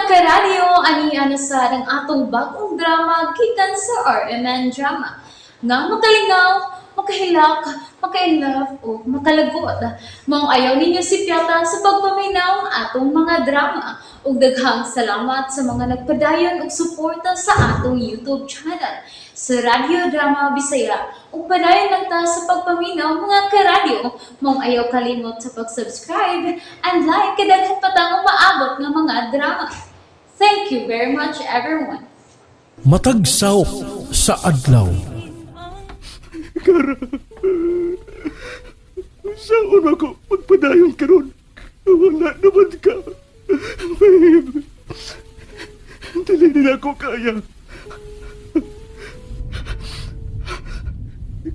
Karadyo, ani na sa ang atong bagong drama gikan sa RMN Drama. Nga makalingaw, makahilak, maka-inlove o makalagot. Maong ayaw ninyo sipyata sa pagpaminaw ang atong mga drama. Ug daghang salamat sa mga nagpadayon og suporta sa atong YouTube channel sa Radyo Drama Bisaya. Ug padayon lang ta sa pagpaminaw, mga karadyo. Maong ayaw kalimot sa pag-subscribe and like kay daghan pa tang umaabot nga mga drama. Thank you very much, everyone. Matag saok sa adlaw. Kara, saan ako magpadayon karon? Wala naman ka. Babe, dili nila ako kaya.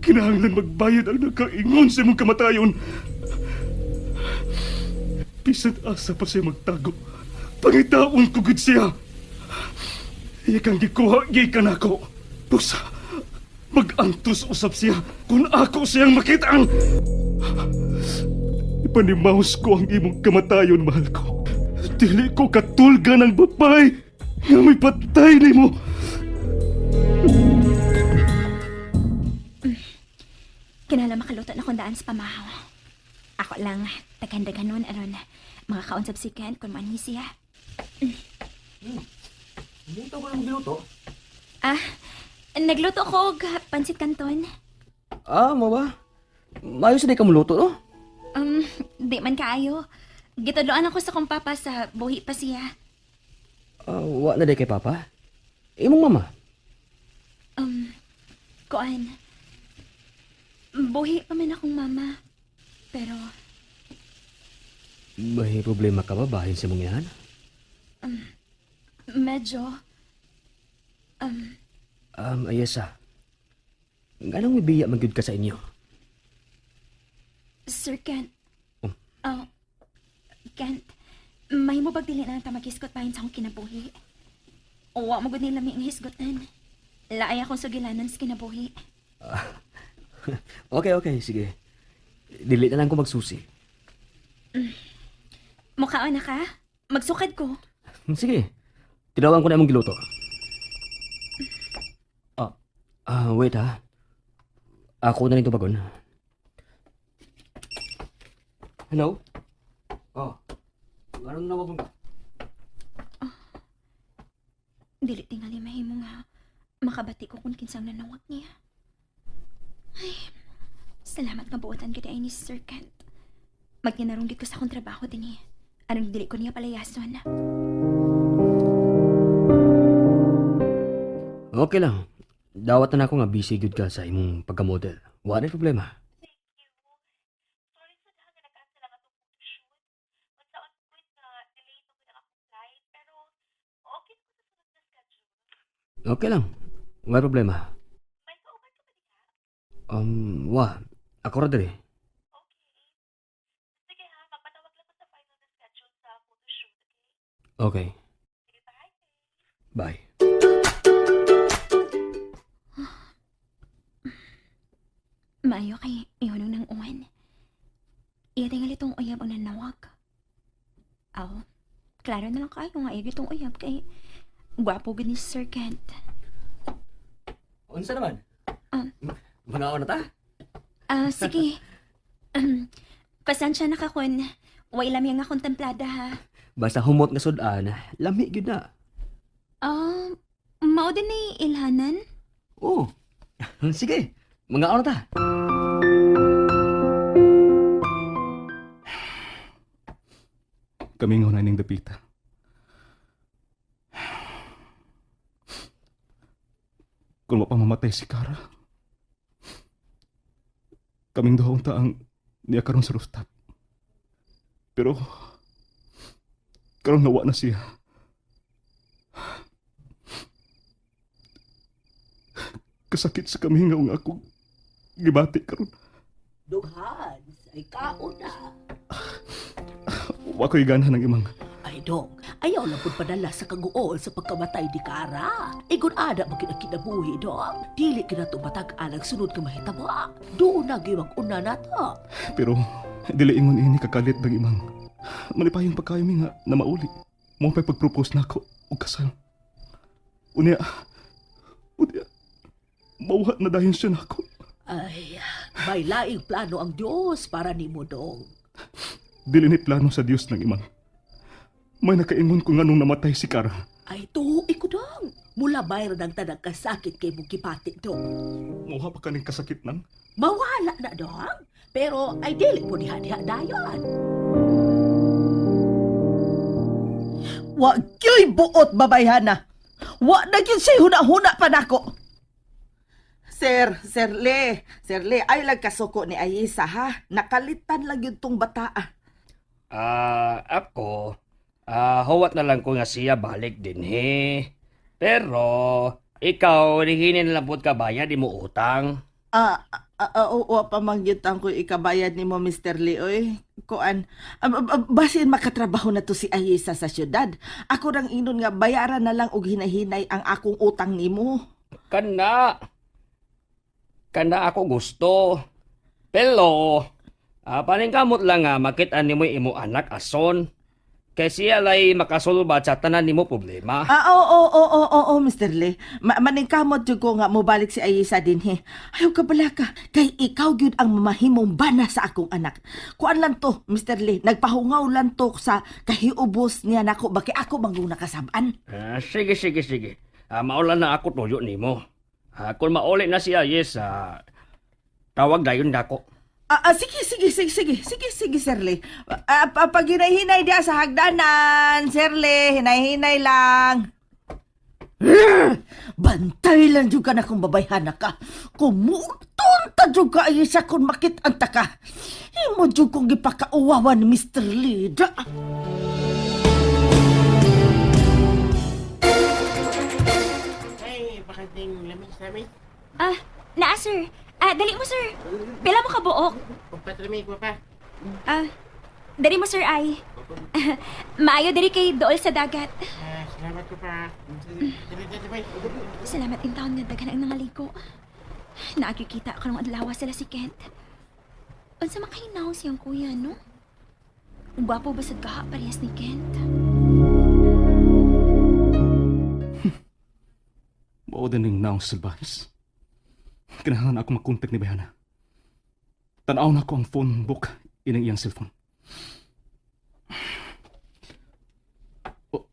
Kinahanglan magbayad ang nagkaingon sa imong kamatayon. Bisan asa pa siya magtago. Pangitaon ko gud siya. Iya kang gikuha, gikan ako. Busa, mag-antos usap siya kung ako siyang makita ang. Ipanimaus ko ang imong kamatayon, mahal ko. Dili ko katulga ng babae nga may patay nimo. Kinala makaluto na kong daan sa pamahaw. Ako lang, tagandagan nun aron mga kaon sa si Kent kung manhi siya. Dito ko lang giluto. Ah, nagluto ko og pansit canton. Ah, mo ba? Maayo sa di ka muluto, no? Di man kaayo. Gitudloan ako sa kong papa sa buhi pa siya. Ah, wa na di kay papa. Imong mama. Kuan. Buhi pa man akong mama. Pero, May problema ka ba bahin sa mong yan? Medyo, Ayesa. Ganong may biya magyud ka sa inyo? Sir Kent. Oh, Kent, may mo bag dili na lang ta maghisgot bahin sa akong kinabuhi? Wa mo gud ni lami ang hisgotan. Laay akong sugilanan sa kinabuhi. Okay, okay, sige. Dili na lang ko magsusi. Mukhaon na ka? Magsukad ko. Sige. Tinawan ko na imong giluto. Ah, wait ha. Ako na rin tubagon. Hello? Oh. Anong nawagon ka? Dili tingali mahimo nga makabati ko kung kinsang nanawag niya. Ay, salamat nga buotan gid ay ni Sir Kent. Magninarong gid ko sa akong trabaho dinhi. Anong dili ko niya palayason. Okay lang. Dawat na ako nga busy gyud ka sa imong pagka-model. Wala na problema. Sorry sa dahil nga nag-cancel ang atong photoshoot. Unsaon ko nga delay na gud ang akong flight, pero okay ko sa sunod na schedule. Okay lang. Wala problema. May kauban ka ba diha? Wa. Ako ra diri. Okay. Sige ha, magpatawag lang ko sa final na schedule sa photoshoot, okay? Okay. Sige, bye. Bye. Maayo kay ihunong ng uwan. Iya tingali tong uyab ang nanawag. Aw, klaro na lang kayo nga iya itong uyab kay gwapo gud ni Sir Kent. Unsa naman? Ah. Manaon na ta? Ah, sige. Pasensya na ka kun. Way lami nga akong templada ha. Basta humot nga sudan, lami gyud na. Ah, mao din ni ilhanan? Oh. Sige. Mangaon na ta. Kamingaw na ning dapita. Kung wa pa mamatay si Kara, kaming duha unta ang niya karon sa rooftop. Pero, karon nawa na siya. Kasakit sa kamingaw nga ako gibati karon. Dong Hans, ay kaon na. Wa ko'y ganahan ng imang. Ay dong, ayaw lang pud padala sa kaguol sa pagkamatay ni Kara. Igon ada man gid ang kinabuhi dong. Dili kinato matag-an ang sunod nga mahitabo. Doon na gyud una nato. Pero dili ingon ini kakalit ng imang. Malipayon pa kayo mi nga na mauli. Mo pa'y pag-propose na ako og kasal. Unya, unya, mawat na dayon siya nako. Ay, may laing plano ang Dios para nimo dong. Dili ni plano sa Dios ng imang. May nakaingon ko nganong namatay si Kara. Ay, tuhi ko dong. Mula bayro ng tanang kasakit kay mong gipati dong. Mauha pa kaning kasakit nang. Mawala na dong. Pero ay dili po diha-diha dayon. Wa gyoy buot babayhana. Wa na gyud siya huna-huna pa nako. Sir, Sir Le, Sir Le, ay lang kasuko ni Ayisa ha. Nakalitan lang yun tong bataa. Ah, ako, huwat na lang ko nga siya balik din he. Pero, ikaw, nihinin na lang po ka bayad, di mo utang. Ah, oo, pamangyutan ko ikabayad nimo Mr. Lee oy. Kuan, basin makatrabaho na to si Ayisa sa syudad. Ako rang inon nga bayaran na lang og hinahinay ang akong utang nimo. Kana. Kana ako gusto. Pero, paningkamot lang nga makita nimo imo anak ason. Kay siya lay makasolba sa tanan nimo problema. Ah, oo, oo, oo, oo, oo, Mr. Lee. Maningkamot jud ko nga mobalik si Ayisa dinhi. Ayaw ka bala ka, kay ikaw gyud ang mamahimong bana sa akong anak. Kuan lang to, Mr. Lee, nagpahungaw lang to sa kahiubos niya nako baki ako manggong nakasab-an. Ah, sige, sige, sige. Maulan na ako tuyo nimo. Kung mauli na siya, yes, tawag dayon dako. Sige, sige, sige, sige, sige, sige, Sir Lee. Pag hinay-hinay diya sa hagdanan, Sir Lee, hinay-hinay lang. Urgh! Bantay lang jud ka na kung babayhana ka. Kumutun ta jud ka ay siya kung makit-ang ta ka. Imo jud kong gipakauwawan ni Mr. Lee. Da. Ay, baka ding lamis-lamis. Ah, naa sir. Ah, dali mo sir. Pila mo kabuok. Pagpatrami ko pa. Ah, dali mo sir ay. Maayo diri kay dool sa dagat. Ah, salamat ko pa. Dali, dali, dali. Salamat in taon nga daghan ang nangaligo. Naagkikita karong adlaw sila si Kent. Unsa makahinaw siyang kuya, no? Gwapo ba sad kaha parehas ni Kent? Mao din ning naong salbahis. Kinahanglan ako makontak ni Bayana. Tanaw na ako ang phone book inang iyang cellphone. Oh.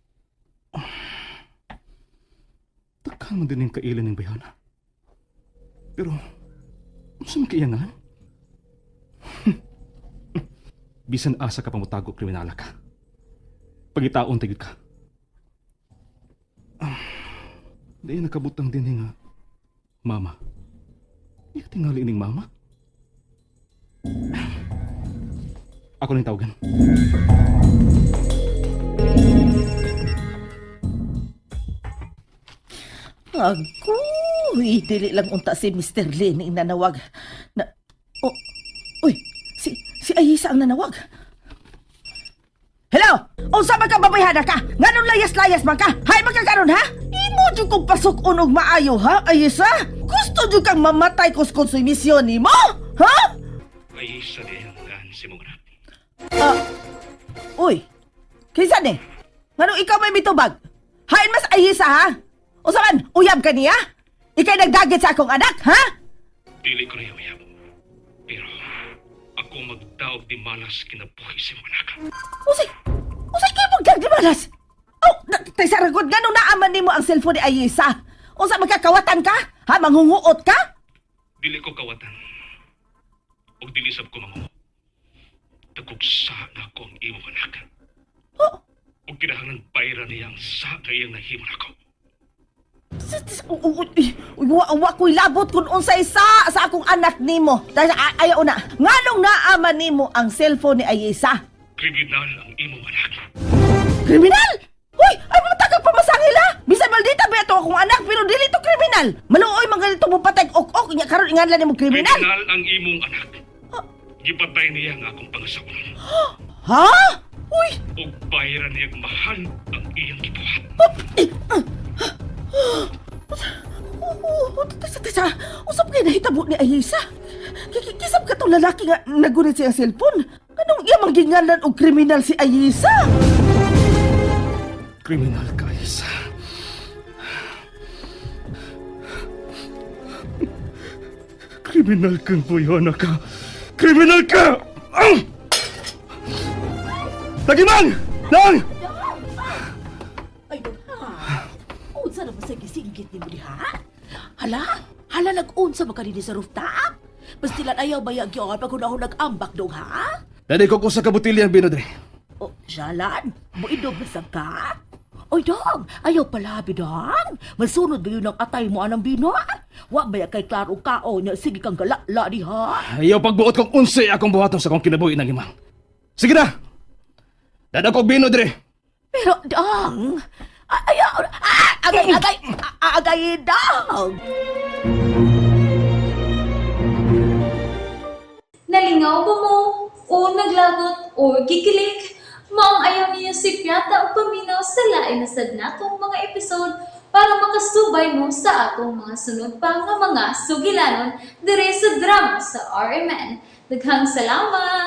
Takhan man din yung kailin ng Bayana. Pero, unsa man kaiyangan? Bisan asa ka pamutago, kriminala ka. Pagitaon tagid ka. Di nakabutang din nga. Mama. Iya tingali ining mama. Ako nang tawagan. Agoy, dili lang unta si Mr. Lee ning nanawag. Na, oh, uy, si Ayisa ang nanawag. Hello! Unsa man ka babayhana ka? Nganong layas-layas man ka? Hay man ka karon ha? Imo jud kong pasok unog maayo ha, Ayisa? Gusto jud kang mamatay kus konsumisyon nimo? Ha? Ay, isa di ang gaan si mong anak. Ah, uy, kinsa ni? Nganong ikaw may mitubag? Hain mas Ayisa ha? Unsa man, uyab ka niya? Ikay nagdagit sa akong anak, ha? Dili ko na uyab. Pero, ako magdaog di malas kinabuhi si mong anak. Usay, usay kayo magdagdimalas! Oh, tay sa ragod, ganong naaman nimo ang cellphone ni Ayesa? Unsa magkakawatan ka? Ha, mangunguot ka? Dili ko kawatan. Og dili sab ko mangumo. Tagugsa na ako ang imong anak. Oh, Og kinahanglan bayra niya ang sa kayang nahimo nako. wa ko'y labot kung unsay sa akong anak nimo. Dahil ayaw na. Nganong naaman nimo ang cellphone ni Ayesa? Kriminal ang imong anak. Kriminal! Uy, ay matakag pamasangil ha! Bisan maldita ba ito akong anak pero dili to kriminal. Maluoy man ganito mo patay ok-ok nya karon inganlan nimo kriminal. Kriminal ang imong anak. Gipatay niya ang akong pangasawa. Ha? Uy, Og bayra niya mahal ang iyang gibuhat. Oo, tasa, tasa. Usap kayo nahitabo ni Ayesa. Kisap ka tong lalaki nga nagunit siya ang cellphone. Anong iya manggingalan og kriminal si Ayesa? Kriminal ka, Isa. Kriminal kang buyona ka. Kriminal ka! Ah! Tagimang! Nang! Ay, dong ha? Unsa na ba sa gisinggit nimo diha? Hala? Hala nag-unsa ba kanini sa rooftop? Pastilan ayaw ba gyud pag hunahon nag-ambak dong ha? Dali ko sa kabutilya ang bino, dre. Oh, jalan, muidog na sab ka? Oy, dong, ayaw palabi, dong. Masunod ba yun ang atay mo anang bino? Wa ba ya kay klaro kao niya, sige kang galala diha. Ayaw pagbuot kong unsay akong buhaton sa akong kinabuhi ng imang. Sige na! Dada ko bino, dre. Pero, dong, ayaw, ah, agay, agay, ah, agay, dong. Nalingaw ba mo? O naglagot o gikilig? Maong ayaw niyo si Piata o paminaw sa lain na sad natong mga episode para makasubay mo sa atong mga sunod pa nga mga sugilanon dire sa drama sa RMN. Daghang salamat!